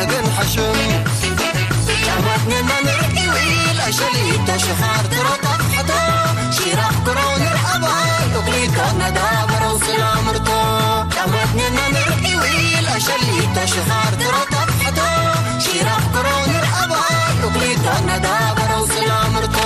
ግን ሕሽም ጫማትንና ንርኢዊ ለሸሊቶ ሽኻር ትረጠፍሕቶ ሽራኽ ክረው ንርአባይ ኡክሊቶ ነዳበረው ስላምርቶ ጫማትንና ንርኢዊ ለሸሊቶ ሽኻር ትረጠፍሕቶ ሽራኽ ክረው ንርአባይ ኡክሊቶ ነዳበረው ስላምርቶ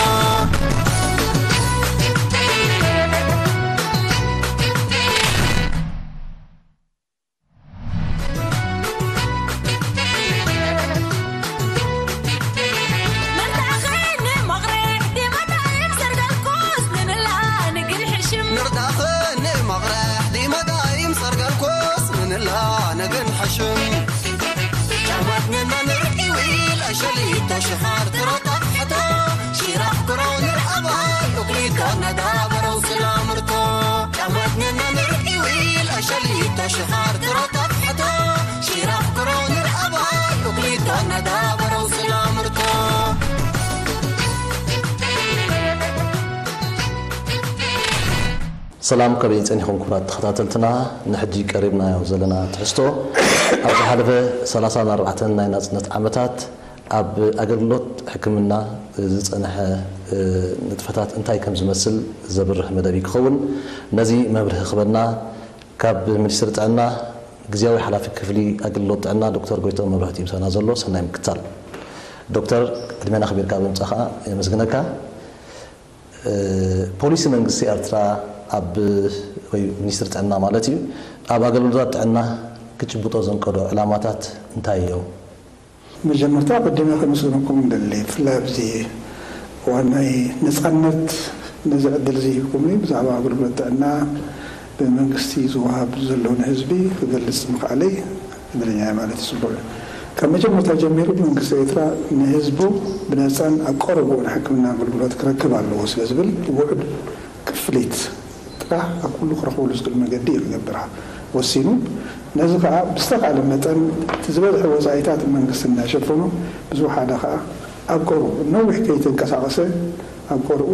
ሰላም፣ ከመይ ጸኒኹም ክቡራት ተኸታተልትና? ንሕጂ ቀሪብናዮ ዘለና ትሕዝቶ፣ ኣብ ዝሓለፈ ሰላሳን ኣርባዕተን ናይ ናጽነት ዓመታት ኣብ ኣገልግሎት ሕክምና ዝጸንሐ ንጥፈታት እንታይ ከም ዝመስል ዘብርህ መደብ ክኸውን። ነዚ መብርሂ ክበና ካብ ሚኒስትሪ ጥዕና ግዝያዊ ሓላፊ ክፍሊ ኣገልግሎት ጥዕና ዶክተር ጎይቶም መብራህቱ ምሳና ዘሎ። ሰናይ ምክታል። ዶክተር፣ ዕድሜና ኣኽቢርካ ብምምጻኻ የመስግነካ። ፖሊሲ መንግስቲ ኤርትራ ኣብ ወይ ሚኒስትሪ ጥዕና ማለት እዩ ኣብ ኣገልግሎታት ጥዕና ክጭብጦ ዘንቀዶ ዕላማታት እንታይ እዮም? መጀመርታ ኣቐዲመ ከመስግነኩም እንደሊ። ብፍላይ ኣብዚ እዋን ናይ ነጻነት ነዚ ዕድል እዚ ሂብኩምኒ ብዛዕባ ኣገልግሎት ጥዕና ብመንግስቲ ዝወሃብ ዘሎ ንህዝቢ ክገልጽ ምኽኣለይ እድለኛ እየ ማለት እዩ። ጽቡቕ እዩ። ካብ መጀመርታ ጀሚሩ መንግስቲ ኤርትራ ንህዝቡ ብነጻን ኣብ ቀረብኡ ናይ ሕክምና ኣገልግሎት ክረክብ ኣለዎ ስለ ዝብል ውዕድ ክፍሊት ጥራሕ ኣብ ኩሉ ክረኽበሉ ዝኽእል መገዲ እዩ ክገብር ወሲኑ። ነዚ ከዓ ብዝተኻእለ መጠን እቲ ዝበዝሐ ወፃኢታት መንግስቲ እናሸፈኖ፣ እዚ ሓደ ከዓ ኣብ ቀረብኡ ነዊሕ ከይተንቀሳቐሰ ኣብ ቀረብኡ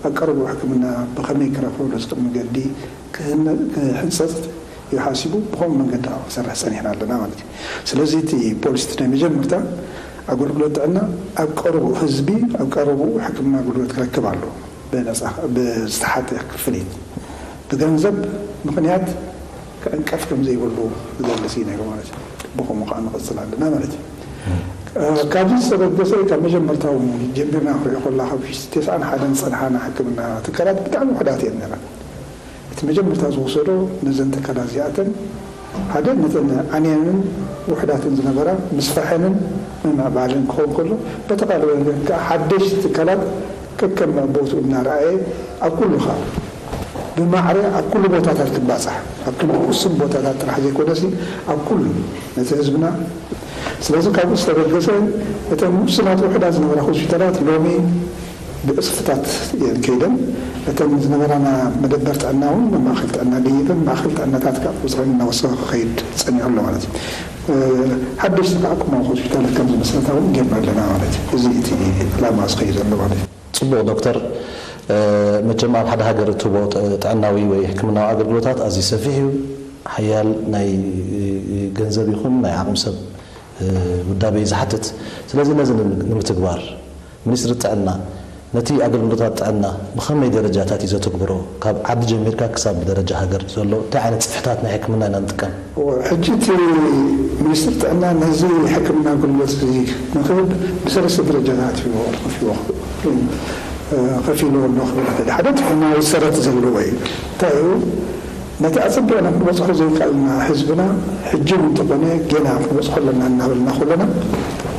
ኣብ ቀረብኡ ሕክምና ብኸመይ ክረኽበሉ ዝኽእል መገዲ ክህነ- ክሕንፀፅ እዩ ሓሲቡ። ብኸምኡ መንገዲ ከዓ ክሰርሕ ፀኒሕና ኣለና ማለት እዩ። ስለዚ እቲ ፖሊሲ ናይ መጀመርታ ኣገልግሎት ጥዕና ኣብ ቀረብኡ ህዝቢ ኣብ ቀረብኡ ሕክምና ኣገልግሎት ክረክብ ኣለዎ። ብነፃ ብዝተሓተ ክፍሊት ብገንዘብ ምኽንያት ክዕንቀፍ ከም ዘይብሉ ዝገልጽ እዩ ነይሩ ማለት እዩ። ብኸምኡ ከዓ ንቕጽል ኣለና ማለት እዩ። ካብዚ ዝተበገሰ ካብ መጀመርታ እውን ጀሚርና ክሪኦ ከላ ካብ ሽስቲ ተስዓን ሓደን ዝጸንሓና ሕክምና ትካላት ብጣዕሚ ውሑዳት እየን ነይረን። እቲ መጀመርታ ዝወሰዶ ነዘን ትካላት እዚኣተን ሓደ ነተን ዓንየንን ውሑዳትን ዝነበራ ምስፋሐንን ምምዕባልን ክኸውን ከሎ በቲ ካልእ ወገን ከዓ ሓደሽቲ ትካላት ከከም ቦትኡ እናረኣየ ኣብ ኩሉ ከዓ ብማዕረ ኣብ ኩሉ ቦታታት ክባፃሕ ኣብ ክንዲ ውሱን ቦታታት ጥራሕ ዘይኮነሲ ኣብ ኩሉ ነቲ ህዝብና ስለዚ ካብኡ ዝተበገሰ እተን ውሱናት ውሑዳት ዝነበራ ሆስፒታላት ሎሚ ብእፅፍታት እየን ከይደን እተን ዝነበራና መደበር ጥዕና እውን ናብ ማእኸል ጥዕና ደይበን ማእኸል ጥዕናታት ከዓ ቁፅረን እናወሰኸ ክኸይድ ፀኒሑ ኣሎ ማለት እዩ። ሓደሽቲ ከዓ ኣቁማዊ ሆስፒታላት ከም ዝመስረታ እውን ጌርና ኣለና ማለት እዩ። እዚ እቲ ዕላማ ዝኸይድ ዘሎ ማለት እዩ። ፅቡቕ ዶክተር፣ መቸም ኣብ ሓደ ሃገር እትህቦ ጥዕናዊ ወይ ሕክምናዊ ኣገልግሎታት ኣዝዩ ሰፊሕ እዩ። ሓያል ናይ ገንዘብ ይኹን ናይ ዓቕሚ ሰብ ውዳበ እዩ ዝሓትት። ስለዚ ነዚ ንምትግባር ሚኒስትሪ ጥዕና ነቲ ኣገልግሎታት ጥዕና ብኸመይ ደረጃታት እዩ ዘተግብሮ? ካብ ዓዲ ጀሚርካ ክሳብ ደረጃ ሃገር ዘሎ እንታይ ዓይነት ጽፍሕታት ናይ ሕክምና ኢና ንጥቀም? ሕጂ እቲ ሚኒስትሪ ጥዕና ነዚ ሕክምና ኣገልግሎት እዚ ንክህብ ብሰለስተ ደረጃታት እዩ ከፊዎ ከፊሉ ኣሎ ክብል ይኽእል። ሓደ እቲ ሕማዊ ሰረት ዘለዎ እዩ። እንታይ እዩ? ነቲ ኣጸቢቕና ክንበጽሖ ዘይከኣልና ህዝብና ሕጂ እውን እንተኾነ ጌና ክንበጽሖ ኣለና እናበልና ከለና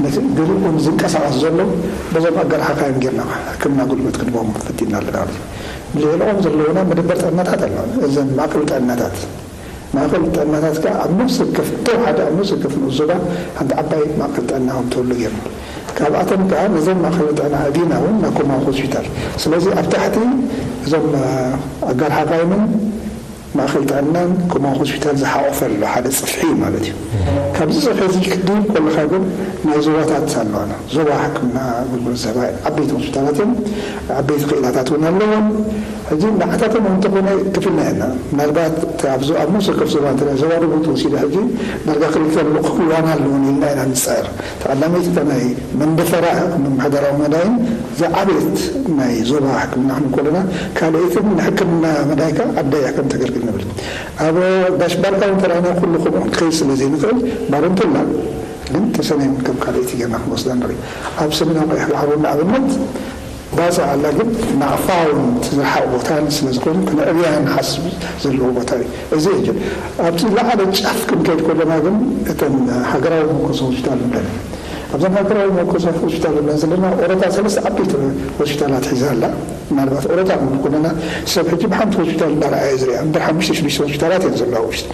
ነቲ ገሊኡ ንዝንቀሳቐስ ዘሎ በዞም ኣጋር ሓካይም ጌርና ሕክምና ኣገልግሎት ክንቦም ፈቲና ኣለና ማለት እዩ። ብልዕሊኦም ዘለውና መደበር ጥዕናታት ኣለዋ። እዘን ማእከል ጥዕናታት ማእከል ጥዕናታት ከዓ ኣብ ነፍሲ ወከፍ እተው ሓደ ኣብ ነፍሲ ወከፍ ንኡስ ዞባ ሓንቲ ዓባይ ማእከል ጥዕና ከም ትህሉ ጌርና ካብኣተን ከዓ ነዘን ማእከል ጥዕና ኣቢና እውን ናብ ኮማዊ ሆስፒታል ስለዚ ኣብ ታሕቲ እዞም ኣጋር ሓካይምን ማእኸል ጥዕናን ኮማን ሆስፒታል ዝሓቆፈ ኣሎ ሓደ ፅፍሒ ማለት እዩ። ኣብዚ ጽሑፍ እዚ ክትድይብ ከለኻ ግን ናይ ዞባታት ኣለዋና። ዞባ ሕክምና ኣገልግሎት ዝህባ ዓበይቲ ሆስፒታላት እየን። ዓበይቲ ክኢላታት እውን ኣለወን። ሕጂ ንዓታቶም እንተኾነ ክፍልና የና። ምናልባት እቲ ኣብዚ ኣብ ነፍሲ ወከፍ ዞባ እንተ ዞባ ደቡብ ተወሲደ ሕጂ ዳርጋ ክልተ ልኡኽ ክህልዋና ኣለወን ኢልና ኢና ንጽዕር። ተቐዳመይቲ እታ ናይ መንደፈራ ምምሕዳራዊ መዳይን ዝዓበየት ናይ ዞባ ሕክምና ክንብል ከለና ካልኣይትን ንሕክምና መዳይካ ኣዳያ ከም ተገልግል ንብል። ኣብ ጋሽ ባርካ እውን ተራእና ኩሉ ከምኡ ክኸይድ ስለ ዘይንኽእል ባረንቱላ ግን ተሰነይ እውን ከም ካልኣይቲ ጌርና ክንወስዳ ንርኢ። ኣብ ሰሜናዊ ቀይሕ ባሕሪ እውን ንኣብነት ባጽዕ ኣላ፣ ግን ናቕፋ እውን እቲ ዝረሓቕ ቦታን ስለ ዝኾነ ክንዕብያ ንሓስብ ዘለዎ ቦታ እዩ። እዚ እዩ። ኣብቲ ዝለዓለ ጫፍ ክንከይድ ከለና ግን እተን ሃገራዊ መኮስ ሆስፒታል ንብለን ኣብዘን ሃገራዊ መኮስ ሆስፒታል ንብለን ዘለና ኦሮታ ሰለስተ ዓበይቲ ሆስፒታላት ሒዛ ኣላ። ምናልባት ኦሮታ ክንብል ከለና ሰብ ሕጂ ብሓንቲ ሆስፒታል እንዳረኣየ ዝሪኣ እምበር ሓሙሽተ ሽዱሽተ ሆስፒታላት እየን ዘለዋ ውሽጢ።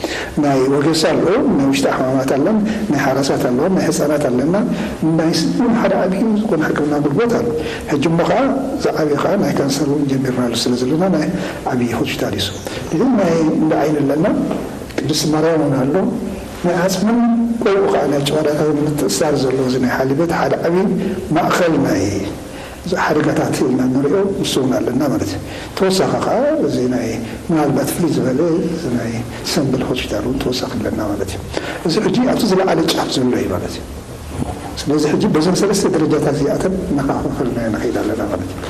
ናይ ወገሳ ኣሎ፣ ናይ ውሽጢ ኣሕማማት ኣለን፣ ናይ ሓራሳት ኣለዋ፣ ናይ ህፃናት ኣለና፣ ናይ ስድን ሓደ ዓብዪ ዝኾነ ሕክምና ኣገልግሎት ኣሎ። ሕጂ እሞ ከዓ ዝዓብየ ከዓ ናይ ካንሰር እውን ጀሚርናሉ ስለ ዘለና ናይ ዓብዪ ሆስፒታል እዩ። እዚ ናይ እንዳ ዓይኒ ኣለና፣ ቅድስቲ ማርያም እውን ኣሎ። ናይ ዓፅምን ከምኡ ከዓ ናይ ጨዋዳታት ምትእስሳር ዘለዎ እዚ ናይ ሓሊበት ሓደ ዓብዪ ማእኸል ናይ እዚ ሓደጋታት ኢልና ንሪኦ ንሱ እውን ኣለና ማለት እዩ። ተወሳኺ ከዓ እዚ ናይ ምናልባት ፍልይ ዝበለ እዚ ናይ ሰምበል ሆስፒታል እውን ተወሳኺ ኣለና ማለት እዩ። እዚ ሕጂ ኣብቲ ዝለዓለ ጫፍ ዘሎ እዩ ማለት እዩ። ስለዚ ሕጂ በዞም ሰለስተ ደረጃታት እዚኣተን እናኸፋፈልናዮ ንኸይድ ኣለና ማለት እዩ።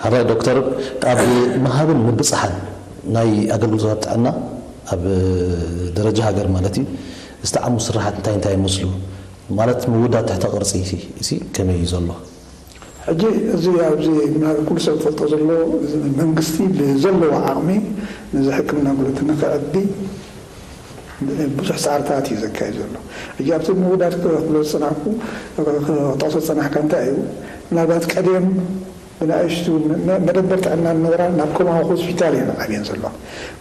ሓራይ ዶክተር፣ ኣብ ምሃብን ምብፅሓን ናይ ኣገልግሎት ኣብ ጥዕና ኣብ ደረጃ ሃገር ማለት እዩ ዝተዓሙ ስራሓት እንታይ እንታይ ይመስሉ? ማለት ምውዳድ ትሕተ ቅርፂ ሲ ከመይ እዩ ዘሎ? ሕጂ እዚ ኣብዚ ምናልባት ኩሉ ሰብ ዝፈልጦ ዘሎ መንግስቲ ብዘለዎ ዓቕሚ ነዚ ሕክምና ጉልበት ንክዕቢ ብዙሕ ፃዕርታት እዩ ዘካየድ ዘሎ። ሕጂ ኣብቲ ምውዳድ ክብሎ ዝፅናሕኩ ክጠቕሶ ዝፀናሕካ እንታይ እዩ? ምናልባት ቀደም ብንኣሽቱ መደበር ጥዕና ዝነበራ ናብ ኮማዊ ሆስፒታል እየን ዓብየን ዘለዋ።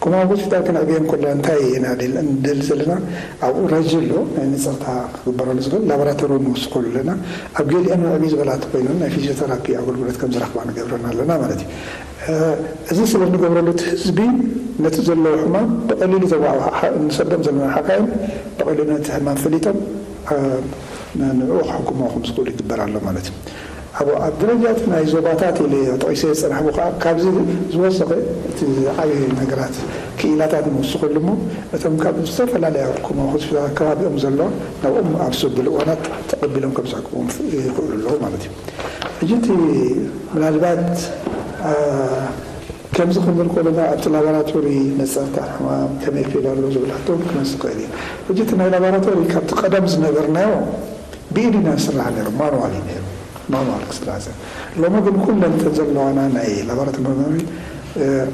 ኮማዊ ሆስፒታል ክንዕብየን ከለና እንታይ ኢና ንደሊ ዘለና? ኣብኡ ረጂ ኣሎ፣ ናይ ንፅርታ ክግበረሉ ዝኽእል ላቦራቶሪ ንውስኸሉ ኣለና። ኣብ ገሊአን ምዕብይ ዝበላ እንተኮይነን ናይ ፊዚዮተራፒ ኣገልግሎት ከም ዝረኽባ ንገብረን ኣለና ማለት እዩ። እዚ ስለ እንገብረሉ እቲ ህዝቢ ነቲ ዘለዎ ሕማም ብቐሊሉ ዘዋዕዋ ንሰዶም ዘለና ሓካይም ብቐሊሉ ነቲ ሕማም ፈሊጦም ንዕኡ ክሕክምዎ ከም ዝኽእሉ ይግበር ኣሎ ማለት እዩ። ኣብ ኣብ ደረጃ እቲ ናይ ዞባታት ኢለ ጠቒሰ ዝጸናሕኩ ከኣ ካብዚ ዝወሰኸ እቲ ዓብዪ ነገራት ክኢላታት ንውስኸሉ እሞ እቶም ካብ ዝተፈላለያ ሕክምና ሆስፒታላት ከባቢኦም ዘሎ ናብኦም ኣብ ዘብሉ እዋናት ተቐቢሎም ከም ዝሕክምዎም ይኽእሉ ኣለዉ ማለት እዩ። ሕጂ እቲ ምናልባት ከምዚ ክንብል ከለና ኣብቲ ላቦራቶሪ ነፀርታ ሕማም ከመይ ክይድ ኣሎ ዝብል ሕቶ ክመፅእ ይኽእል እዩ። ሕጂ እቲ ናይ ላቦራቶሪ ካብቲ ቀደም ዝነበርናዮ ብኢድ ኢና ንስራሕ ነይሩ፣ ማኑዋል እዩ ነይሩ፣ ማኑዋል ክስራሕ። ሎሚ ግን ኩለን እተን ዘለዋና ናይ ላቦራቶሪ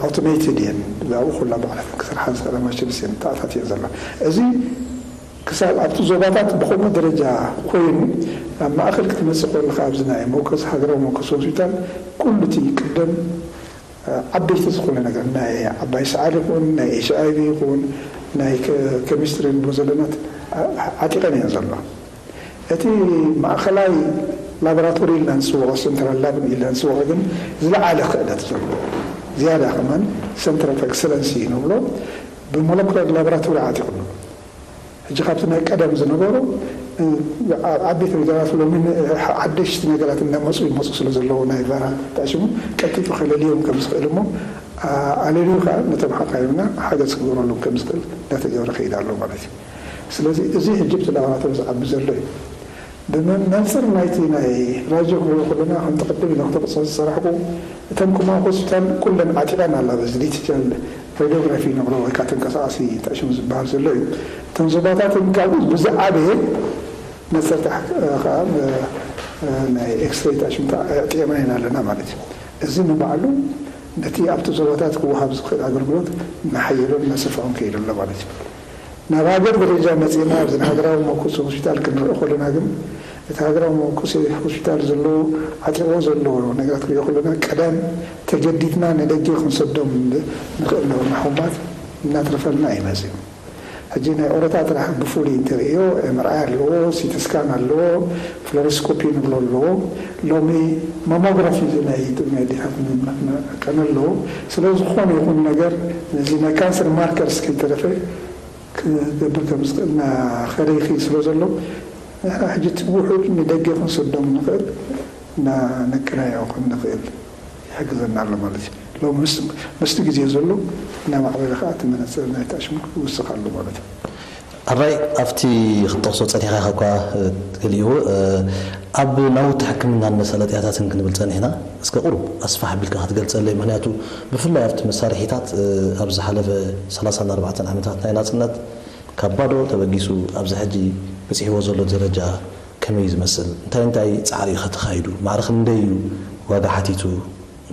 ኣውቶሜትድ እየን፣ ብኣኡ ኩላ ባዕላተን ክሰርሓ ዝኽእላ ማሽንስ እየን ተኣታትየን ዘለዋ። እዚ ክሳብ ኣብቲ ዞባታት ብኸምኡ ደረጃ ኮይኑ ናብ ማእኸል ክትመፅእ ከለኻ ኣብዚ ናይ መወከሲ ሃገራዊ መወከሲ ሆስፒታል ኩሉ እቲ ቅደም ዓበይቲ ዝኾነ ነገር ናይ ዓባይ ሰዓል ይኹን ናይ ኤች ኣይ ቪ ይኹን ናይ ኬሚስትሪ ንብሎ ዘለና ዓጢቐን እየን ዘለዋ። እቲ ማእኸላይ ላቦራቶሪ ኢልና ንስወቖ ሰንትራል ላብ ኢልና ንስወቖ ግን ዝለዓለ ክእለት ዘለዎ ዝያዳ ከማን ሰንተር ኦፍ ኤክሰለንሲ ንብሎ ብሞለኩላር ላቦራቶሪ ዓጢቑ ኣሎ። ሕጂ ካብቲ ናይ ቀደም ዝነበሩ ዓበይቲ ነገራት ሎሚ ሓደሽቲ ነገራት እናመፁ ይመፁ ስለ ዘለዉ ናይ ቫይራል ተኣሽሙ ቀልጢፉ ከለልዮም ከም ዝኽእል እሞ ኣለልዩ ከዓ ነቶም ሓካይምና ሓገዝ ክገብረሎም ከም ዝኽእል እናተገብረ ከይድ ኣሎ ማለት እዩ። ስለዚ እዚ ሕጂ ብቲ ላቦራቶሪ ዝዓቢ ዘሎ እዩ። ብመንፅር ናይቲ ናይ ራጅዮ ክብሎ ከለና ከምቲ ቅድም ኢለ ክጠቕሶ ዝፀናሕኩ እተን ኩማ ሆስፒታል ኩለን ዓጢቐን ኣላ በዚ ዲጂታል ሬዲዮግራፊ ንብሎ ወይ ከዓ ተንቀሳቓሲ ተዕሽሙ ዝበሃል ዘሎ እዩ። እተን ዞባታትን ካብኡ ብዝዓበየ ነፀርታ ከዓ ናይ ኤክስሬይ ተዕሽሙ ኣዕጢቕና ኢና ኣለና ማለት እዩ። እዚ ንባዕሉ ነቲ ኣብቲ ዞባታት ክወሃብ ዝኽእል ኣገልግሎት እናሓየሎን እናሰፍሖን ከይዱ ኣሎ ማለት እዩ። ናብ ሃገር ደረጃ መፂእና ኣብዚ ሃገራዊ መወከሲ ሆስፒታል ክንርኢ ከለና ግን እቲ ሃገራዊ መወከሲ ሆስፒታል ዘለዎ ዓጢቕዎ ዘሎ ነገራት ክሪኦ ከለና ቀዳም ተገዲድና ንደገ ክንሰዶም ንኽእል ነበርና ሕሙማት እናትረፈልና እዩ መፂኡ። ሕጂ ናይ ኦሮታ ጥራሕ ብፍሉይ እንተርእዮ ኤምርኣይ ኣለዎ፣ ሲቲ ስካን ኣለዎ፣ ፍሎሮስኮፒ ንብሎ ኣለዎ። ሎሚ ማሞግራፊ ናይ ኣዴታት ቀነ ኣለዎ። ስለ ዝኾነ ይኹን ነገር ነዚ ናይ ካንሰር ማርከርስ ከይተረፈ ክገብር ከም ዝኽእል እናኸደ ይኽእል ስለ ዘሎ፣ ንሕና ሕጂ እቲ ውሑድ ንደገ ክንሰዶም ንኽእል፣ እና ነቅናዮ ከም ንኽእል ይሕግዘና ኣሎ ማለት እዩ። ሎሚ ምስ-፣ ምስቲ ግዜ ዘሎ እናማዕበለ ከዓ እቲ መነፅር ናይቲ ኣሽሙር ይውስኽ ኣሎ ማለት እዩ። ኣራይ ኣብቲ ክትጠቕሶ ጸኒሕካ ኢኻ እኳ፣ እ፣ ገሊኡ፣ እ፣ ኣብ ናውቲ ሕክምናን መሳለጥያታትን ክንብል ጸኒሕና፣ እስከ ቁሩብ ኣስፋሕ ኣቢልካ ክትገልጸለይ፣ ምኽንያቱ ብፍላይ ኣብቲ መሳርሒታት፣ እ፣ ኣብ ዝሓለፈ ሰላሳን ኣርባዕተን ዓመታት ናይ ናጽነት ካብ ባዶ ተበጊሱ ኣብዚ ሕጂ በጺሕዎ ዘሎ ደረጃ ከመይ እዩ ዝመስል? እንታይ እንታይ ጻዕሪ እዩ ከተኻይዱ? ማዕረ ክንደይ እዩ ዋጋ ሓቲቱ?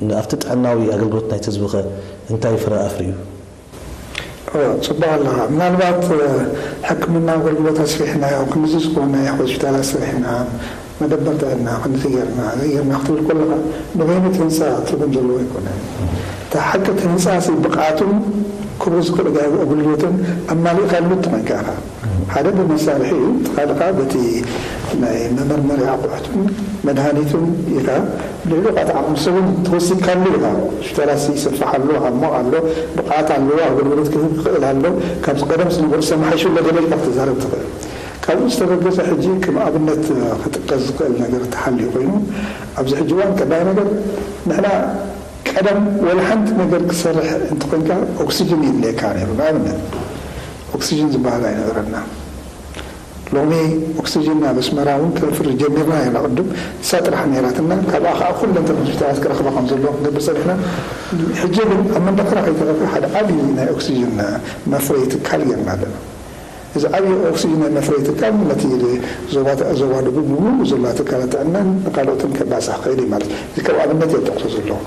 ን-፣ ኣብቲ ጥዕናዊ ኣገልግሎት ናይቲ ህዝቢ ኸ እንታይ ፍረ ኣፍርዩ? ኦ፣ ጽቡቕ ኣለኻ። ምናልባት፣ እ፣ ሕክምና ኣገልግሎት ኣስፊሕናዮ፣ ክንዚ ዝኾነ ሆስፒታል ኣስፊሕና፣ መደበር ጥዕና ክንዚ ጌርና፣ እዚ ጌርና ክትብል ከለኻ፣ ንበይኑ እቲ ህንጻ ትርጉም ዘለዎ ኣይኮነን። እቲ ሓቂ እቲ ህንጻ ሲ ብቕዓቱን ክህቦ ዝኽእል ኣገልግሎትን ኣማሊእካሉ እንተኾይንካ ኢኻ። ሓደ ብመሳርሒ እዩ፣ እቲ ካልእ ከዓ በቲ ናይ መመርመሪ ኣቑሑትን መድሃኒትን ኢኻ። ልዕሊ ቃት ዓቕሚ ሰብን ተወሲድካሉ ኢኻ። ሽተራሲ ይሰፍሕ ኣሎ፣ ዓሞቕ ኣሎ፣ ብቕዓት ኣለዎ፣ ኣገልግሎት ክህብ ይኽእል ኣሎ። ካብዚ ቀደም ዝነበሩ ሰማሓይሹ ኣሎ ገለ ኢልካ ክትዛረብ ትኽእል። ካብኡ ዝተበገሰ ሕጂ ከም ኣብነት ክጥቀስ ዝኽእል ነገር ተሓልዩ ኮይኑ፣ ኣብዚ ሕጂ እዋን ቀዳማይ ነገር ንሕና ቀደም ወላ ሓንቲ ነገር ክሰርሕ እንተኾንካ ኦክሲጅን የድልየካ ነይሩ። ንኣብነት ኦክሲጅን ዝበሃል ኣይነበረና። ሎሚ ኦክሲጅን ኣብ ኣስመራ እውን ክነፍሪ ጀሚርና ኢና። ቅድም ንሳ ጥራሕ ነይራትና፣ ካብኣ ከዓ ኩለን እተን ሆስፒታላት ክረኽባ ከም ዘለዎ ክንገብር ጸኒሕና። ሕጂ ግን ኣብ መንደቕና ከይተረፈ ሓደ ዓብዪ ናይ ኦክሲጅን መፍረዪ ትካል ጌርና ኣለና። እዚ ዓብዪ ኦክሲጅን ናይ መፍረዪ ትካል ነቲ ዞባ፣ ዞባ ደቡብ ብምሉኡ ዘለዋ ትካላት ጥዕናን ንካልኦትን ከባፅሕ ክኽእል እዩ ማለት እዩ። እዚ ከም ኣብነት እየ ዝጠቕሶ ዘለኹ።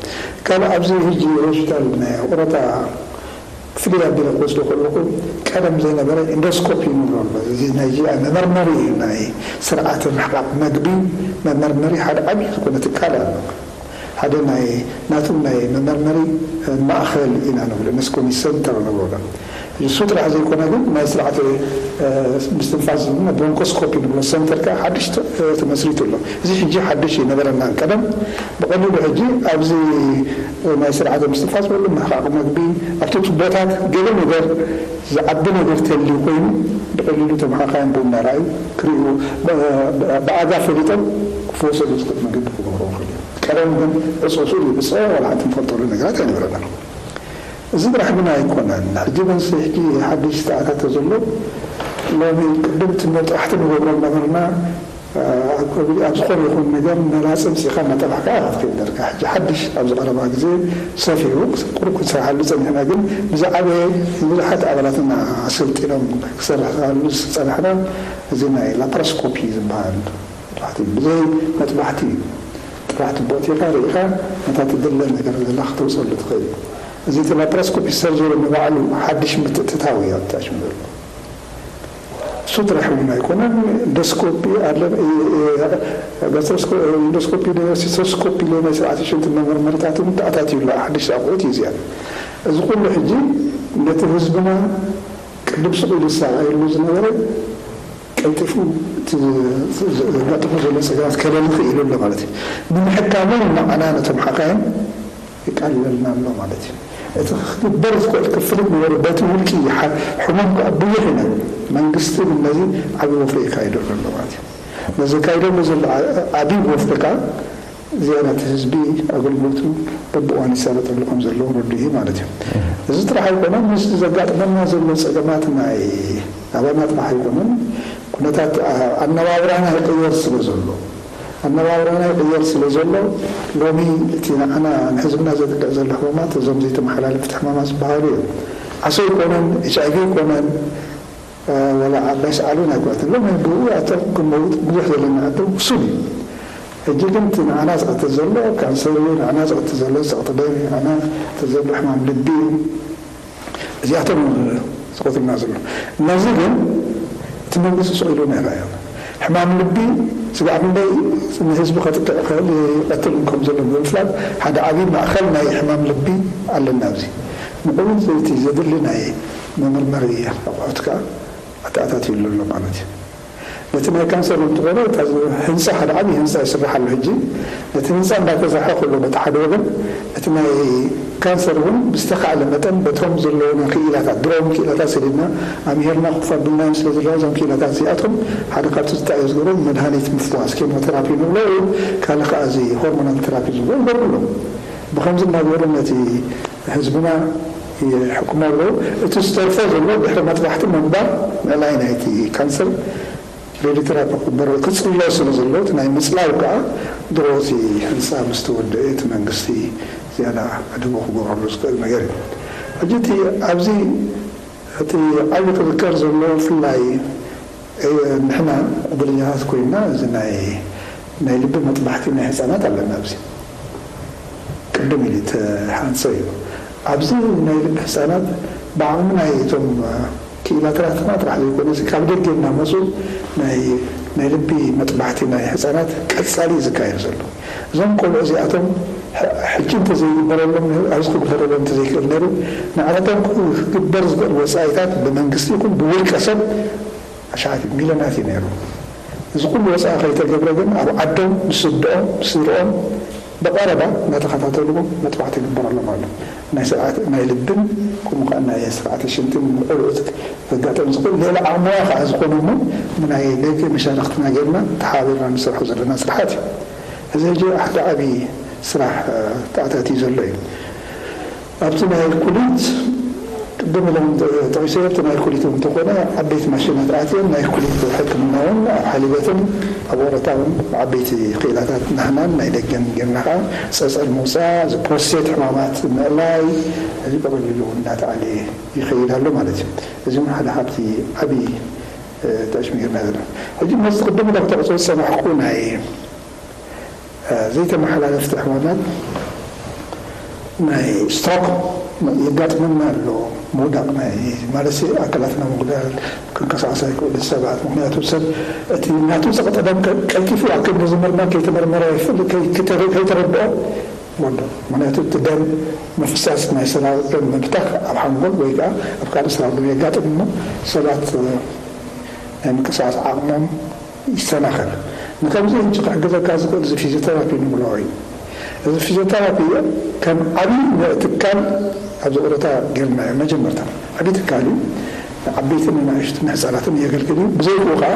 ካልእ ኣብዚ ሕጂ ሆስፒታል ናይ ኦሮታ ፍልይ ኣቢለ ክወስዶ ከለኹ፣ ቀደም ዘይነበረ ኢንዶስኮፒ ንብሎ ኣሎ። እዚ ናይ ጂ-፣ መመርመሪ ናይ ስርዓተ ምሕቃቕ መግቢ መመርመሪ ሓደ ዓብዪ ዝኾነ ትካል ኣሎ። ሓደ ናይ ናቱ ናይ መመርመሪ ማእኸል ኢና ንብሎ፣ ኢንዶስኮፒ ሰንተር ንብሎ። እሱ ጥራሕ ዘይኮነ ግን ናይ ስርዓተ፣ እ፣ ምስትንፋስ ዝብሎ ብሮንኮስኮፒ ንብሎ ሰንተር ከዓ ሓድሽ ተ-፣ ተመስሪቱ ኣሎ። እዚ ሕጂ ሓድሽ ኣይነበረናን ቀደም። ብቐሊሉ ሕጂ ኣብዚ ናይ ስርዓተ ምስትንፋስ በሉ፣ ምሕቃቕ መግቢ፣ ኣብቲ ቱቦታት ገለ ነገር ዝዓቢ ነገር ተልዩ ኮይኑ ብቐሊሉ እቶም ሓኻይም ብኡ እናረኣዩ ክርእዩ፣ ብ-፣ ብ-፣ ብኣጋ ፈሊጦም ክፈወሰሉ ዝኽእል መገዲ ክገብሩ ይኽእሉ እዮም። ቀደም ግን ዕፅው ስኡል እዩ፣ ብፅኦ ዋላ ሓንቲ ንፈልጠሉ ነገራት ኣይነበረናን። እዚ ጥራሕ ግን ኣይኮነን። ሕጂ ግን ሕጂ ሓድሽ ዝተኣታተ ዘሎ ሎሚ ቅድም እቲ መጥባሕቲ ንገብሮ ነበርና፣ ኣብ፣ ኣብ ዝኾነ ይኹን ነገር መላጽ ምጺኻ እናጠባሕካ ኢኻ ትኸይድ ነርካ። ሕጂ ሓድሽ ኣብዚ ቀረባ ግዜ ሰፊሑ ቁሩብ ክንሰርሓሉ ጸኒሕና፣ ግን ብዝዓበየ ንብዙሓት ኣባላትና ኣሰልጢኖም ክሰርሓሉ ዝጸናሕና እዚ ናይ ላፓሮስኮፒ ዝበሃል መጥባሕቲ እዩ። ብዘይ መጥባሕቲ እዩ። ጥራሕ ትቦ ኣእቲኻ ርኢኻ ነታ ትድለ ነገር ዘላ ክተውጸሉ ትኽእል። እዚ እቲ ላፓሮስኮፒ ሰርጀሪ ንባዕሉ ሓድሽ ምትእትታው እዩ ኣብቲ ኣሽሙ ዘሎ። እሱ ጥራሕ እውን ኣይኮነን። ኢንዶስኮፒ ኣለ፣ እ፣ እ፣ ጋስትሮስኮ-፣ ኢንዶስኮፒ፣ ሲስቶስኮፒ፣ ናይ ስርዓተ ሽንቲ መመርመሪታት እውን ተኣታትዩ ኣሎ። ሓድሽ ኣቑሑት እዩ እዚኣ። እዚ ኩሉ ሕጂ ነቲ ህዝብና ቅድም ስቕ ኢሉ ዝሰኣየሉ ዝነበረ ቀልጢፉ እቲ ዘጋጥሞ ዘሎ ጸገማት ከለሊ ክኢሉ ኣሎ ማለት እዩ። ንምሕካሞም ንዓና ነቶም ሓካይም የቃልለልና ኣሎ ማለት እዩ። እቲ ክግበር ዝኽእል ክፍሊት ነበሩ። በቲ ውልቂ ሓ-፣ ሕሙም ከኣ ብዙሕ ኢና። መንግስቲ እውን ነዚ ዓቢ ወፍሪ የካይደሉ ኣሎ ማለት እዩ። ነዚ ዘካይደሉ ዘሎ ዓ-፣ ዓቢ ወፍሪ ከኣ ዝያዳ እቲ ህዝቢ ኣገልግሎቱ በብእዋኑ ይሳለጠሉ ከም ዘሎ ርዱእ እዩ ማለት እዩ። እዚ ጥራሕ ኣይኮነን፣ ምስ ዘጋጥመና ዘሎ ጸገማት ናይ ኣባና ጥራሕ ኣይኮነን፣ ኩነታት ኣ-፣ ኣነባብራና ይቕየር ስለ ዘሎ፣ ኣነባብራና ይቕየር ስለ ዘሎ፣ ሎሚ እቲ ንዓና ንህዝብና ዘጥቅዕ ዘሎ ሕማማት እዞም ዘይተመሓላለፍቲ ሕማማት ዝበሃሉ እዮም። ዓሶ ኣይኮነን፣ ኤች ኣይ ቪ ኣይኮነን፣ እ፣ ወላ ዓባይ ሰዓል እውን ኣይኮነትን። ሎሚ ብኡ ኣቶም ክመውት ብዙሕ ዘለና ዓዲ ውሱን እዩ። ሕጂ ግን እቲ ንዓና ዝቐትል ዘሎ ካንሰር እዩ፣ ንዓና ዝቐትል ዘሎ ጸቕጢ ደም እዩ፣ ንዓና ዝቐትል ዘሎ ሕማም ልቢ እዩ። እዚኣቶም እዮም ዝቐትሉና ዘሎ። ነዚ ግን እቲ መንግስቲ ስቕ ኢሉ ኣይረኣዮን። ሕማም ልቢ ስጋዕ ክንደይ ንህዝቢ ከጥቅዕ ይኽእል፣ ይቐትል ከም ዘሎ ብምፍላጥ ሓደ ዓብዪ ማእኸል ናይ ሕማም ልቢ ኣለና ኣብዚ። ንዕኡ እቲ ዘድሊ ናይ መመርመሪ ኣቑሑት ከኣ ኣተኣታትዩሉ ኣሎ ማለት እዩ። ነቲ ናይ ካንሰር እውን እንተኾነ፣ እታ ህንፃ፣ ሓደ ዓብዪ ህንፃ ይስራሕ ኣሎ ሕጂ። ነቲ ህንፃ እንዳተሰርሐ ከሎ፣ በቲ ሓደ ወገን እቲ ናይ ካንሰር እውን ብዝተኻእለ መጠን በቶም ዘለውና ክኢላታት፣ ድሮም ክኢላታት ሰዲድና ኣምሂርና ኮፍ ኣቢልናዮም ስለ ዘለና፣ እዞም ክኢላታት እዚኣቶም ሓደ ካብቲ ዝጣየ ዝገብሮም መድሃኒት ምፍዋስ፣ ኬሞቴራፒ ንብሎ፣ ወይ ካልእ ከዓ እዚ ሆርሞናል ቴራፒ ዝብሎ ይገብሩ ኣለዉ። ብኸምዚ እናገበሩ ነቲ ህዝብና ይሕክሙ ኣለዉ። እቲ ዝተርፎ ዘሎ ድሕሪ መጥባሕቲ ምንባር ምእላይ ናይቲ ካንሰር ሬድዮቴራፒ ክግበር ክጽሎ ስለ ዘሎ፣ እቲ ናይ ምጽላው ከኣ ድሮ እቲ ህንጻ ምስ ተወድአ እቲ መንግስቲ ዝያዳ ኣድቦ ክገብረሉ ዝኽእል ነገር እዩ። ሕጂ እቲ ኣብዚ እቲ ዓቢ ክዝከር ዘሎ ብፍላይ፣ እ፣ ንሕና ዕድለኛታት ኮይንና እዚ ናይ ናይ ልቢ መጥባሕቲ ናይ ህጻናት ኣለና። ኣብዚ ቅድም ኢሉ ተሃንጸ እዩ። ኣብዚ ናይ ልቢ ህጻናት ብዓቕሚ ናይ እቶም ክኢላትራትና ጥራሕ ዘይኮነስ ካብ ደገ እናመጹ ናይ ናይ ልቢ መጥባሕቲ ናይ ህጻናት ቀጻሊ እዩ ዝካየድ ዘሎ። እዞም ቆልዑ እዚኣቶም ሕ-፣ ሕጂ እንተዘይግበረሎም፣ ኣብዚ ክግበረሎም እንተዘይክእል ነይሩ፣ ንዓለቶም ክግበር ዝኽእል ወጻኢታት ብመንግስቲ ይኹን ብውልቀ ሰብ ኣሽሓት ሚልዮናት እዩ ነይሩ። እዚ ኩሉ ወጻኢ ከይተገብረ ግን ኣብ ዓዶም፣ ምስ ስድኦም፣ ስድርኦም ብቐረባ እናተኸታተልዎም መጥባሕቲ ይግበረሎም ኣሎ። ናይ ስርዓት፣ ናይ ልብን ከምኡ ከኣ ናይ ስርዓተ ሽንትን ንቆልዑት ዘጋጥም ዝኽእል ልዕሊ ዓቕሞያ ከኣ ዝኾነ እሞ ብናይ ደገ መሻርኽትና ጌርና ተሓባቢርና ንሰርሖ ዘለና ስራሓት እዩ። እዚ ሕጂ ሓደ ዓቢ ስራሕ፣ እ፣ ተኣታትዩ ዘሎ እዩ። ኣብቲ ናይ ኩሊት ቅድም ኢሎም ጠቒሰዮ፣ ኣብቲ ናይ ኩሊት እውን እንተኾነ ዓበይቲ ማሽናት ኣትየን ናይ ኩሊት ሕክምና እውን ኣብ ሓሊበትን ኣብ ኦረታ እውን ዓበይቲ ክኢላታት ናህናን ናይ ደገን ጌርና ከዓ ጸጸር ምውፃእ፣ እዚ ፕሮስቴት ሕማማት ምእላይ፣ እዚ ብቐሊሉ እውን እናተኣለየ ይኸይድ ኣሎ ማለት እዩ። እዚ እውን ሓደ ካብቲ ዓብዪ፣ እ፣ ተዕሽሚ ጌርና ዘለና። ሕጂ ነዚ ቅድም ኢለ ክጠቕሶ ዝጸናሕኩ ናይ ዘይተመሓላለፍቲ ሕማማት ናይ ስትሮክ የጋጥመና ኣሎ። ምውዳቕ ናይ ማለት ኣካላትና ምጉዳል፣ ክንቀሳቐስ ኣይክእልን ሰባት። ምኽንያቱ ሰብ እቲ ናቱ ጸቕጢ ደም ቀ-፣ ቀልጢፉ ኣብ ክንዲ ዝምርመር ከይተመርመረ ይፍል-፣ ከይ-፣ ከይተረ-፣ ከይተረድኦ ይወድቕ። ምኽንያቱ እቲ ደም ምፍሳስ ናይ ስራብ ደም ምብታኽ ኣብ ሓንጎል ወይ ከዓ ኣብ ካልእ ስራብ ደም የጋጥም እሞ ሰባት፣ እ፣ ናይ ምንቅስቃስ ዓቕሞም ይሰናኸል። ንከምዚ ሕጂ ክሕግዘካ ዝኽእል እዚ ፊዚዮቴራፒ ንብሎ እዩ። እዚ ፊዚዮቴራፒ ከም ዓብዪ ትካል ኣብዚ ኦረታ ጌርናዮ። መጀመርታ ዓብዪ ትካል እዩ። ንዓበይትን ንናእሽቱን ንህፃናትን የገልግል እዩ። ብዘይክኡ ከዓ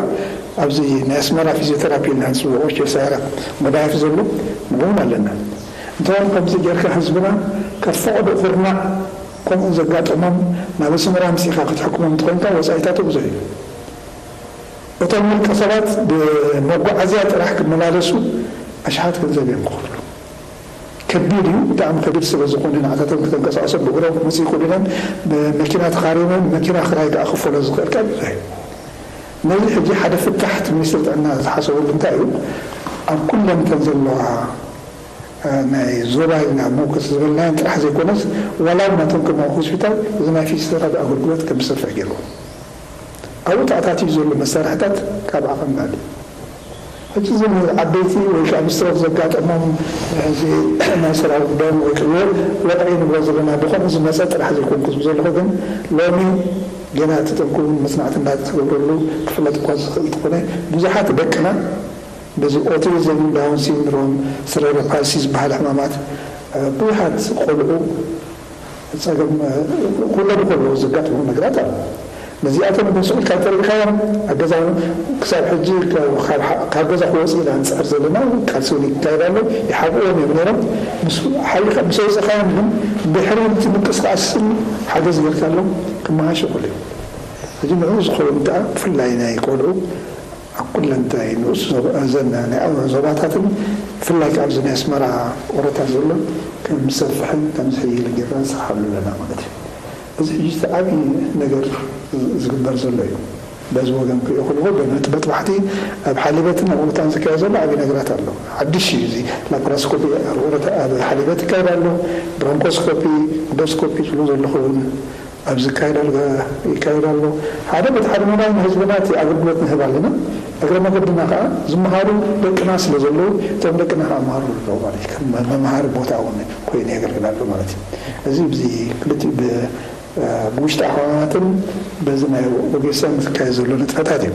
ኣብዚ ናይ ኣስመራ ፊዚዮቴራፒ ኢልና ንፅውዖ ሸሳራ መዳየፍ ዘሎ ንዕኡ እውን ኣለና። እንተኾነ ከምዚ ጌርካ ህዝብና ካብ ፈቐዶ ኩርናዕ ከምኡ ዘጋጠሞም ናብ ኣስመራ ኣምፂእካ ክትሕክሞም እንተኾይንካ ወፃኢታቱ ብዙሕ እዩ። እቶም ውልቀ ሰባት ብመጓዓዝያ ጥራሕ ክመላለሱ ኣሽሓት ገንዘብ እዮም ክኸፍሉ። ከቢድ እዩ፣ ብጣዕሚ ከቢድ ስለ ዝኾነ ንዓታቶም ክተንቀሳቐሶም ብእግሮም ክመፅኡ ይኽእሉ እዮም። ብመኪና ተኻሪኖም መኪና ክራይ ከዓ ክፈሎ ዝኽእል ካብ ብዙሕ እዩ። ነዚ ሕጂ ሓደ ፍታሕ እቲ ሚኒስትር ጥዕና ዝሓሰበሉ እንታይ እዩ? ኣብ ኩለን እተን ዘለዋ፣ እ፣ ናይ ዞባ ኢልና ሞከስ ዝበልናየን ጥራሕ ዘይኮነስ ዋላ እውን ናቶም ከም ሆስፒታል እዚ ናይ ፊዚዮቴራፒ ኣገልግሎት ከም ዝሰፍሕ ገይርዎ። ኣብኡ ተኣታትዩ ዘሎ መሳርሕታት ካብ ዓቐምና ድዩ? ሕጂ እዚ ዓበይቲ ወይ ከዓ ብስትሮክ ዘጋጠሞም፣ እዚ ናይ ሰራዊት ደም ወይ ከዓ ወቕዒ ንብሎ ዘለና ብኸምኡ ዝመፀ ጥራሕ ዘይኮንኩ ዝብል ዘለኹ፣ ግን ሎሚ ገና እቲ ጠንቁ እውን መፅናዕቲ እንዳተገብረሉ ክፍለጥ እኳ ዝኽእል እንተኾነ፣ ብዙሓት ደቅና በዚ ኦቲዝም፣ ዳውን ሲንድሮም፣ ሰረብራል ፓልሲ ዝበሃል ሕማማት፣ እ፣ ብዙሓት ቆልዑ ጸገም፣ እ፣ ክውለዱ ከለዉ ዘጋጥሙ ነገራት ኣሎ። ነዚኣቶም በስቑልካ እንተሪእካዮም፣ ኣብ ገዛ ክሳብ ሕጂ ካብ፣ ካብ፣ ካብ ገዛ ክወጽኡ ኢና ንጽዕር ዘለና፣ ቃልሲ እውን ይካየድ ኣሎ፣ ይሓብእዎም እዮም ነይሮም። ምስ ሓቢእካ፣ ምስ ኣውጸእካዮም ግን ድሕሪ እቲ ምንቅስቓስን ሓገዝ ጌርካሎም ክመሃሹ ይኽእሉ እዮም። ሕጂ ንዕኡ ዝኸውን ከኣ ብፍላይ ናይ ቆልዑ ኣብ ኩለን እንታይ ንኡስ ዞባ-፣ እዘን ናይ ዞባታትን ብፍላይ ከኣ ኣብዚ ናይ ኣስመራ ኦረታ ዘሎ ከም ዝሰፍሕን ከም ዝሕይልን ጌርና ንሰርሓሉ ኣለና ማለት እዩ። እዚ ሕጂ እቲ ዓብዪ ነገር ዝግበር ዘሎ እዩ። በዚ ወገን ክሪኦ ከለኹ፣ በቲ መጥባሕቲ ኣብ ሓሊበትን ኣብ ኦረታን ዝካየድ ዘሎ ዓብዪ ነገራት ኣሎ። ሓድሽ እዩ እዚ። ላፓራስኮፒ ኣብ ኦረታ፣ ኣብ ሓሊበት ይካየድ ኣሎ። ብሮንኮስኮፒ፣ ኢንዶስኮፒ ትብሉ ዘለኹ እውን ኣብዚ ይካየድ ኣሎ፣ ይካየድ ኣሎ። ሓደ በቲ ሓደ መዳይ ንህዝብና እቲ ኣገልግሎት ንህብ ኣለና። እግረ መገድና ከኣ ዝመሃሩ ደቅና ስለ ዘለዉ፣ እቶም ደቅና ከኣ መሃሩ ኣለዉ ማለት እዩ። ከም መ-፣ መምሃሪ ቦታ እውን ኮይኑ የገልግል ኣሎ ማለት እዩ። እዚ ብዚ ክልቲኡ ብ-፣ ብውሽጢ ኣሕዋትን በዚ ናይ ኦጌሳን ዝካየድ ዘሎ ንጥፈታት እዩ።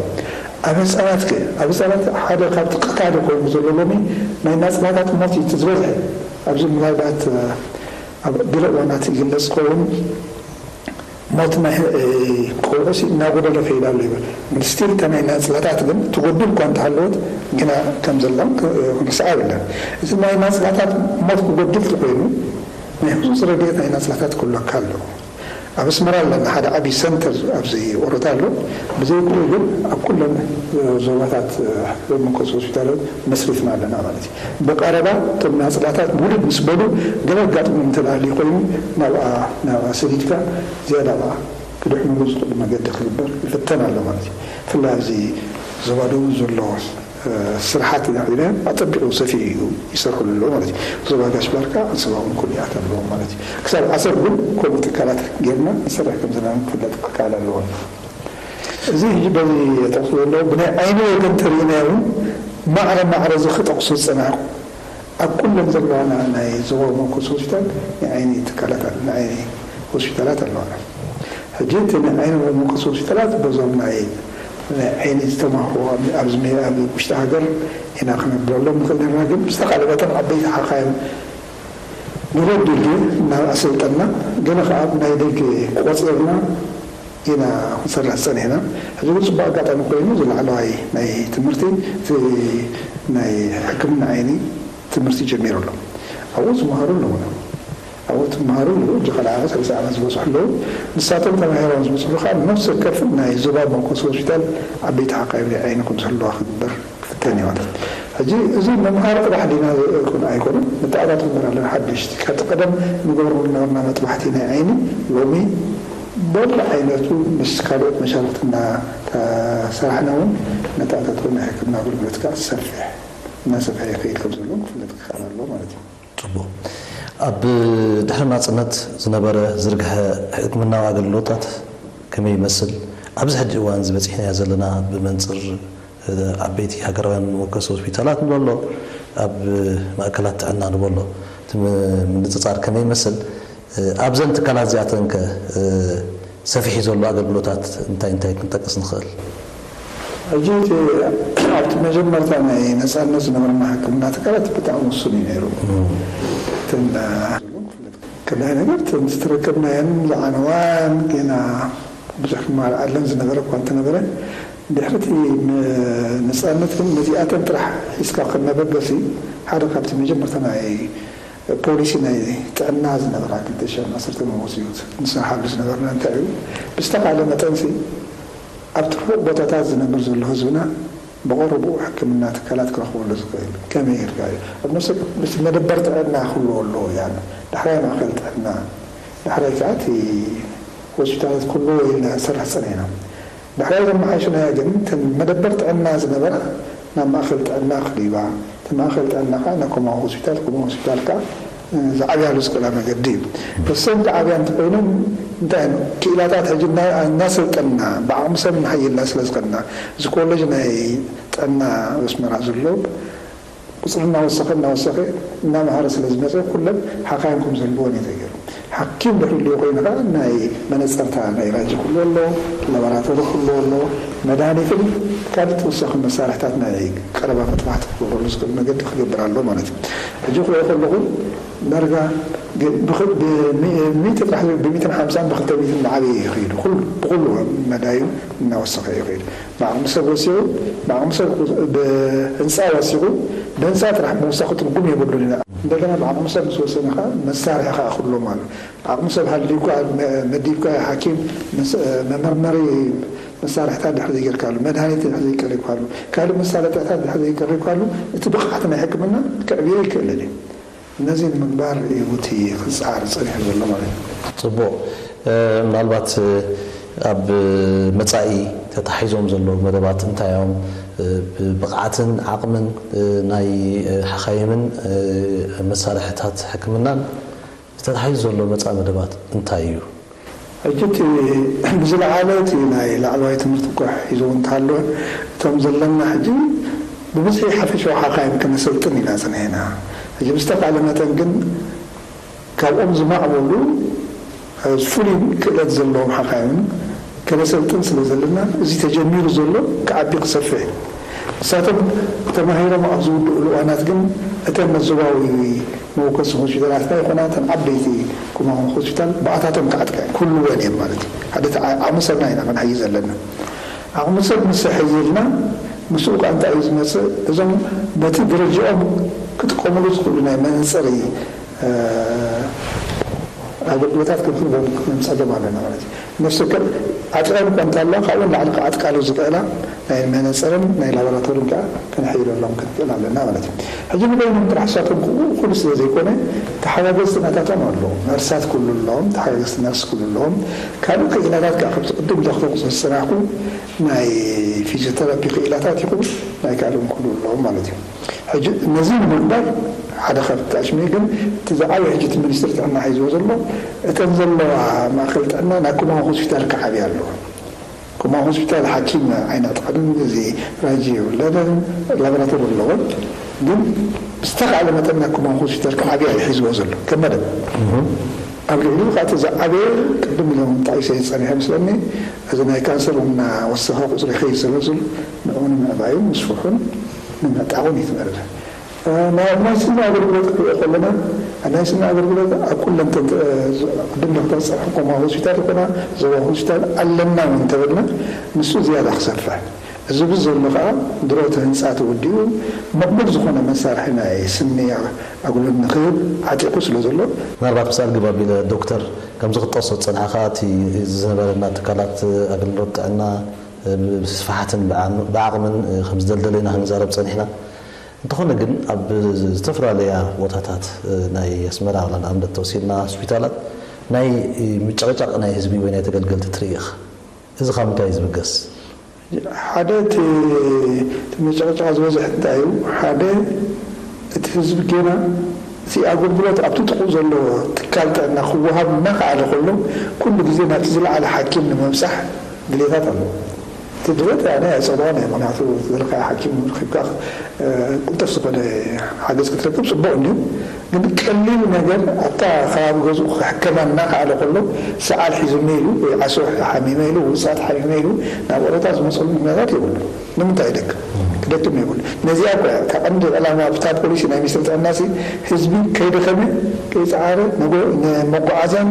ኣብ ህፃናት ከ ኣብ ህፃናት ሓደ ካብቲ ቀታሊ ኮይኑ ዘሎ ሎሚ ናይ ናፅላታት ሞት እዩ እቲ ዝበዝሐ። ኣብዚ ምናልባት ኣብ ገለ እዋናት ይግለፅ ዝኸውን። ሞት ናይ ቆልዑ እናጎደለ ከይድ ኣሎ ይብል። ስቲል እታ ናይ ናፅላታት ግን ትጎድል እኳ እንተሃለወት ግና ከም ዘላ ክንርስዓ የብልና። እዚ ናይ ናፅላታት ሞት ክጎድል ተኮይኑ ናይ ህፁፅ ረድኤት ናይ ናፅላታት ክህልወካ ኣለዎ። ኣብ ኣስመራ ኣለና ሓደ ዓብዪ ሰንተር ኣብዚ ኦሮታ ኣሎ። ብዘይክኡ ግን ኣብ ኩለን ዞባታት መኮስ ሆስፒታላት መስሪትና ኣለና ማለት እዩ። ብቐረባ እቶም ናፅላታት ውልድ ምስ በሉ ገለ ኣጋጥሞም እንተደኣ ኮይኑ ናብኣ ናብኣ ሰዲድካ ዝያዳ ከኣ ክድሕንሉ ዝኽእሉ መገዲ ክግበር ይፍተን ኣሎ ማለት እዩ። ብፍላይ ኣብዚ ዞባ ደቡብ ዘሎ ስርሓት ኢና ኢለ ኣጸቢቑ ሰፊሑ እዩ ይሰርሕሉ ኣሎ ማለት እዩ። ዞባ ጋሽ ባርካ ዓሰባ እውን ከምኡ ይኣት ኣለዎ ማለት እዩ። ክሳብ ዓሰብ ግን ከምኡ ትካላት ጌርና ንሰርሕ ከም ዘለና ክፍለጥ ክከኣል ኣለዎ። እዚ ሕጂ በዚ ጠቕሱ ዘለዉ ብናይ ዓይኒ ወገን ተሪእናዮ እውን ማዕረ ማዕረ እዚ ክጠቕሱ ዝጸናሕኩ ኣብ ኩለን ዘለዋና ናይ ዞባ መኮስ ሆስፒታል ናይ ዓይኒ ትካላት ናይ ዓይኒ ሆስፒታላት ኣለዋና። ሕጂ እቲ ናይ ዓይኒ መመኮሲ ሆስፒታላት በዞም ናይ ናይ ዓይኒ ዝተማህሩ ኣብዚ ኣብ ውሽጢ ሃገር ኢና ክነብረሎም ንኽእል ነርና። ግን ብዝተኻለ መጠን ዓበይቲ ሓኻይም ንረዱ ድዩ እናኣሰልጠና ገለ ከዓ ናይ ደገ ቆፂርና ኢና ክንሰርሕ ዝፀኒሕና። ሕዚ ግን ፅቡቅ ኣጋጣሚ ኮይኑ ዝላዕለዋይ ናይ ትምህርቲ ናይ ሕክምና ዓይኒ ትምህርቲ ጀሚሩ ኣሎ። ኣብኡ ዝመሃሩ ኣለዉ። ኣብኡ ትመሃሩ ኣለዉ። እጂ ካልኣይ ዓመት ሰለስተ ዓመት ዝበፅሑ ኣለዉ። ንሳቶም ተማሂሮም ዝመፅሉ ከዓ ነፍሲ ወከፍ ናይ ዞባ መኮስ ሆስፒታል ዓበይቲ ሓካይም ናይ ዓይኒ ከም ዝህልዋ ክግበር ክፍተን እዩ ማለት እዩ። ሕጂ እዚ መምሃሪ ጥራሕ ዲና ኣይኮነ ኣይኮነን። መተኣታተዊ መርሃ ኣለና ሓደሽቲ ካብቲ ቀደም ንገብሮ ዝነበርና መጥባሕቲ ናይ ዓይኒ ሎሚ በብዓይነቱ ምስ ካልኦት መሻርክቲ እናተሰራሕና እውን መተኣታተዊ ናይ ሕክምና ኣገልግሎት ከዓ ዝሰፍሕ እናሰፍሐ ይኸይድ ከም ዘሎ ክፍለጥ ክከኣል ኣሎ ማለት እዩ። ጽቡቕ። ኣብ ድሕሪ ናጽነት ዝነበረ ዝርግሐ ሕክምናዊ ኣገልግሎታት ከመይ ይመስል? ኣብዚ ሕጂ እዋን እዚ በጺሕናዮ ዘለና ብመንጽር ዓበይቲ ሃገራውያን መወከሲ ሆስፒታላት ንብሎ ኣሎ፣ ኣብ ማእከላት ጥዕና ንብሎ ኣሎ። እቲ ምንጽጻር ከመይ ይመስል? ኣብዘን ትካላት እዚኣተን ከ ሰፊሑ ዘሎ ኣገልግሎታት እንታይ እንታይ ክንጠቅስ ንኽእል? ሕጂ እቲ ኣብቲ መጀመርታ ናይ ነፃነት ዝነበረና ሕክምና ትካላት ብጣዕሚ ውሱን እዩ ነይሩ። እተን ካልኣይ ነገር እተን ዝተረከብናየን ዝዓነዋን ጌና ብዙሕ ክመልኣለን ዝነበረ እኳ እንተነበረ ድሕሪ እቲ ነፃነት ግን ነዚኣተን ጥራሕ ሒዝካ ከም መበገሲ ሓደ ካብቲ መጀመርታ ናይ ፖሊሲ ናይ ጥዕና ዝነበራ ክልተ ሽሕን ዓሰርተን መወፅኡ ንሰርሓሉ ዝነበርና እንታይ እዩ ብዝተኻለ መጠንሲ ኣብቲ ርሑቕ ቦታታት ዝነብር ዘሎ ህዝብና ብቐረብኡ ሕክምና ትካላት ክረኽበሉ ዝኽእል ከመይ ጌርካ እዩ ኣብ ነፍሲ እቲ መደበር ጥዕና ክህልዎ ኣለዎ እያ ዳሕራይ ማእኸል ጥዕና ዳሕራይ ከዓ እቲ ሆስፒታላት ክህልዎ ኢልና ንሰርሕ ፀኒሕና ዳሕራይ ዘመሓየሽናዮ ግን እተን መደበር ጥዕና ዝነበራ ናብ ማእኸል ጥዕና ክዲባ እቲ ማእኸል ጥዕና ከዓ ናብ ኮማዊ ሆስፒታል ኮማዊ ሆስፒታል ከዓ ዝዓብያሉ ዝኽእላ መገዲ እዩ። እሰን ክዓብያ እንተኮይነን እንታይ ክኢላታት ሕጂ እናሰልጠንና ብዓቕሚ ሰብ እናሓየልና ስለ ዝኸድና እዚ ኮሌጅ ናይ ጥዕና ኣስመራ ዘሎ ቁፅሪ እናወሰኸ እናወሰኸ እናመሃረ ስለ ዝመፀ ኩለን ሓካይም ከም ዘልብወን እዩ ተገይሩ። ሓኪም ድሕሪ ልዩ ኮይኑ ከዓ ናይ መነፀርታ ናይ ራጂ ክህሉ ኣሎ፣ ላቦራቶሪ ክህሉ ኣሎ፣ መድሃኒትን ካልእ ተወሳኺ መሳርሕታት ናይ ቀረባ መጥባሕቲ ክገብረሉ ዝኽእል መገዲ ክገብር ኣሎ ማለት እዩ። ሕጂ ክሪኦ ከለኹ ዳርጋ ብሚእቲ ጥራሕ ብሚእትን ሓምሳን ብክልተ ሚእትን እናዓበየ እዩ ይኸይዱ። ኩሉ ብኩሉ መዳዩ እናወሰኸ እዩ ይኸይዱ። ብዓቕሚ ሰብ ወሲኹ ብዓቕሚ ሰብ ብህንፃ ወሲኹ ብህንፃ ጥራሕ ምውሳኹ ትርጉም የብሉን ኢና። እንደገና ብዓቕሚ ሰብ ምስ ወሰነ ከዓ መሳርሒ ከዓ ክህልዎም ኣሎ። ዓቕሚ ሰብ ሃልዩካ መዲብካ ሓኪም መመርመሪ መሳርሕታት ድሕሪ ዘይገርካሉ መድሃኒት ድሕሪ ዘይቀሪብካሉ ካልእ መሳለጥዕታት ድሕሪ ዘይቀሪብካሉ እቲ ብቕዓት ናይ ሕክምና ክዕብዮ ይክእልን እዩ። ነዚ ንምግባር እዩ እቲ ክፅዓር ፀኒሑ ዘሎ ማለት እዩ። ፅቡቕ። ምናልባት ኣብ መፃኢ ተታሒዞም ዘለዉ መደባት እንታይ እዮም? ብብቕዓትን ዓቕምን ናይ ሓኻይምን መሳርሕታት ሕክምናን ተታሒዙ ዘሎ መፃኢ መደባት እንታይ እዩ? ሕጂ እቲ ብዝለዓለ እቲ ናይ ላዕለዋይ ትምህርቲ እኳ ሒዝዎ እንተሃለወ እቶም ዘለና ሕጂ ብብዝሒ ሓፈሻዊ ሓኻይም ከነሰልጥን ኢና ፀኒሕና። ሕጂ ብዝተኻእለ መጠን ግን ካብኦም ዝማዕበሉ ፍሉይ ክእለት ዘለዎም ሓኻይምን ከነሰልጥን ስለ ዘለና፣ እዚ ተጀሚሩ ዘሎ ክዓቢ ክሰፍሕ እዩ። ንሳቶም ተማሂሮም ኣብ ዝውድእሉ እዋናት ግን፣ እተን መዘዋዊ መወከሲ ሆስፒታላትና ይኾና፣ እተን ዓበይቲ ኩማን ሆስፒታል ብኣታቶም ክዓጥቃ ኩልወን እዮም ማለት እዩ። ሓደ ዓቕሚ ሰብና ኢና ክንሕይዝ ዘለና። ዓቕሚ ሰብ ምስ ሕይልና፣ ምስኡ ከዓ እንታይ እዩ ዝመፅእ? እዞም በቲ ደረጃኦም ክጥቀምሉ ዝኽእሉ ናይ መነፀሪ ኣገልግሎታት ክንህቦም ክንፀገም ኣለና ማለት እዩ። ነፍሲ ወከፍ ዓጢቐን እኳ እንተለዋ፣ ካብኡ ንላዕሊ ክዓጥቃሉ ዝኽእላ ናይ መነፅርን ናይ ላቦራቶርን ከዓ ክንሕይለሎም ክንክእል ኣለና ማለት እዩ። ሕጂ ንበይኖም ጥራሕ ንሳቶም ክኡ እኹል ስለ ዘይኮነ፣ ተሓጋገዝቲ ናታቶም ኣለዉ። ነርሳት ክህሉ ኣለዎም፣ ተሓጋገዝቲ ነርስ ክህሉ ኣለዎም። ካልእ ክኢላታት ከዓ ከምቲ ቅድም ኢለ ክጠቕሶ ዝፀናሕኩ ናይ ፊዚዮቴራፒ ክኢላታት ይኹን ናይ ካልኦም ክህሉ ኣለዎም ማለት እዩ። ሕጂ ነዚ ንምግባር ሓደ ካብቲ ኣሽሚ ግን እቲ ዝዓበየ ሕጂ እቲ ሚኒስትሪ ጥዕና ሒዝዎ ዘሎ እተን ዘለዋ ማእከል ጥዕና ናብ ኩማን ሆስፒታል ክዓብያ ኣለዎ። ኩማን ሆስፒታል ሓኪም ኣይነዕጥቐንን፣ እዚ ራጂ የብለንን፣ ላቦራቶሪ ኣለዎን፣ ግን ብዝተኻእለ መጠን ናብ ኩማን ሆስፒታል ክዓብያ እዩ ሒዝዎ ዘሎ ከም መደብ። ኣብ ልዕሊኡ ከዓ እቲ ዝዓበየ ቅድም ኢሎም ጠቒሰ ዝፀኒሐ ምስለኒ እዚ ናይ ካንሰር እውን እናወሰኸ ቁፅሪ ይኸይድ ስለ ዘሎ ንዕኡ ንምዕባዩን ምስፍሑን ንምዕጣቑን እዩ እቲ መደብ። ናይ ናይ ስኒ ኣገልግሎት ክሪኦ ከለና ናይ ስኒ ኣገልግሎት ኣብ ኩለን ተን- ቅድም ዶክተር ፀርሑ ኮማ ሆስፒታል ይኮና ዞባ ሆስፒታል ኣለና እውን እንተበልና ንሱ ዝያዳ ክሰፍሕ እዚ ብዝ ዘሎ ከዓ ድሮ እቲ ህንፃ ተወዲኡ ምቕቡል ዝኾነ መሳርሒ ናይ ስኒ ኣገልግሎት ንክህብ ዓጢቑ ስለ ዘሎ ምናልባት ምስ ኣልግብ ኣቢለ ዶክተር ከምዚ ክትጠቕሶ ዝፀናሕካ እቲ ዝነበረና ትካላት ኣገልግሎት ጥዕና ብስፍሓትን ብዓቕምን ከም ዝደልደለ ኢና ክንዛረብ ፀኒሕና። እንተኾነ ግን ኣብ ዝተፈላለያ ቦታታት ናይ ኣስመራ ዋላ ንኣብነት ተወሲድና ሆስፒታላት ናይ ምጭቕጫቕ ናይ ህዝቢ ወይ ናይ ተገልገልቲ ትርኢ ኢኻ። እዚ ካብ ምንታይ እዩ ዝብገስ? ሓደ እቲ እቲ ምጭቕጫቕ ዝበዝሕ እንታይ እዩ? ሓደ እቲ ህዝቢ ጌና እቲ ኣገልግሎት ኣብቲ ጥቕኡ ዘሎ ትካል ጥዕና ክወሃብ እናኸኣለ ከሎ ኩሉ ግዜ ናብቲ ዝለዓለ ሓኪም ንምብፃሕ ድሌታት ኣለዎ። እቲ ድሌት ኣነ ኣይፀልኦን እየ። ምክንያቱ ዝደለካዮ ሓኪም ረኺብካ ቅልጥፍ ዝኾነ ሓገዝ ክትረክብ ፅቡቕ እንድዩ። ግን ቀሊል ነገር ኣብታ ከባቢ ገዝኡ ክሕከማ እናኸኣለ ከሎ ሰዓል ሒዙኒ ኢሉ ወይ ዓሶ ሓሚመ ኢሉ ውፃት ሓሚመ ኢሉ ናብ ኦሮታ ዝመፀሉ ምክንያታት የብሉ። ንምንታይ ይደክም? ክደክም የብሉ። ነዚኣ እኮ እያ እታ ቀንዲ ዕላማ ኣብታ ፖሊሲ ናይ ሚኒስትሪ ጥዕና ሲ ህዝቢ ከይደኸመ ከይፀዓረ ንመጓዓዝያን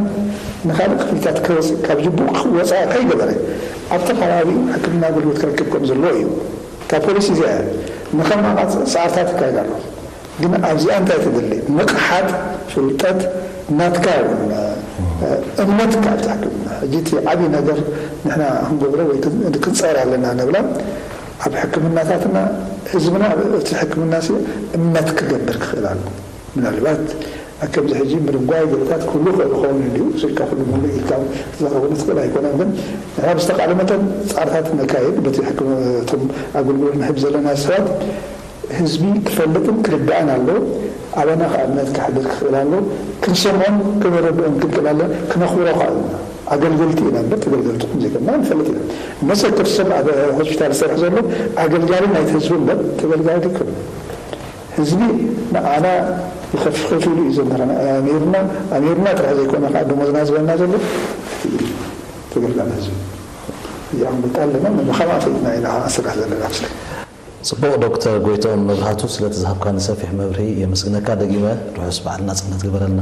ንካልእ ክፍሊታት ከወፅእ ካብ ጅቡኡ ወፃኢ ከይገበረ ኣብቲ ከባቢኡ ሕክምና ኣገልግሎት ክረክብ ከም ዘለዎ እዩ። እታ ፖሊሲ እዚኣ እያ። ንኸማቓ ፃዕርታት ይካየድ ኣሎ። ግን ኣብዚኣ እንታይ ትደሊ? ንቕሓት፣ ፍልጠት፣ ናትካ እውን እምነትካ ኣብቲ ሕክምና። ሕጂ እቲ ዓብዪ ነገር ንሕና ክንገብሮ ወይ ክንፀር ኣለና ንብላ ኣብ ሕክምናታትና ህዝብና እቲ ሕክምና ሲ እምነት ክገብር ክኽእል ኣሎ። ምናልባት ከምዚ ሕጂ ምድንጓይ ገለታት ክህሉ ይኽእል ክኸውን እንድዩ። ስልካ ኩሉ ሙሉእ ኢልካ ክትዛረበሉ ትኽእል ኣይኮነን። ግን ንሕና ብዝተኻእለ መጠን ፃዕርታት ነካይድ በቲ ሕክም- እቶም ኣገልግሎት ንህብ ዘለና ሰባት ህዝቢ ክፈልጥን ክርዳእን ኣለዎ። ኣባና ከዓ እምነት ክሕድር ክኽእል ኣለዎ። ክንሰምዖን ክነረድኦን ክንክእል ኣለና። ክነኽብሮ ከዓ ኣለና። ኣገልገልቲ ኢና እምበር ተገልገልቲ ከም ዘይኮንና ንፈልጥ ኢና። መሰክር ሰብ ኣብ ሆስፒታል ዝሰርሕ ዘሎ ኣገልጋሊ ናይቲ ህዝቢ እምበር ተገልጋሊ ኣይኮነን። ህዝቢ ንዓና ይኸፍኸፍ ኢሉ እዩ ዘምረና። ኣሚርና ኣሚርና ጥራሕ ዘይኮነ ከዓ ደሞዝና ዝበልና ዘሎ ተገልጋሊ ህዝቢ እዚኣ ክንብልጣ ኣለና። መመኻማ ፈሊጥና ኢና ስራሕ ዘለና ምስለ ፅቡቕ ዶክተር ጎይትኦም መብራህቱ ስለቲ ዝሃብካኒ ሰፊሕ መብርሂ የመስግነካ። ደጊመ ርሑስ በዓል ናፅነት ግበረልና።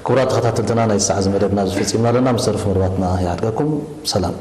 ክቡራት ተኸታተልትና ናይ ሰዓት መደብና ዝፈፂምና ኣለና። ምስ ተረፉ መደባትና ይዓድቀኩም። ሰላም።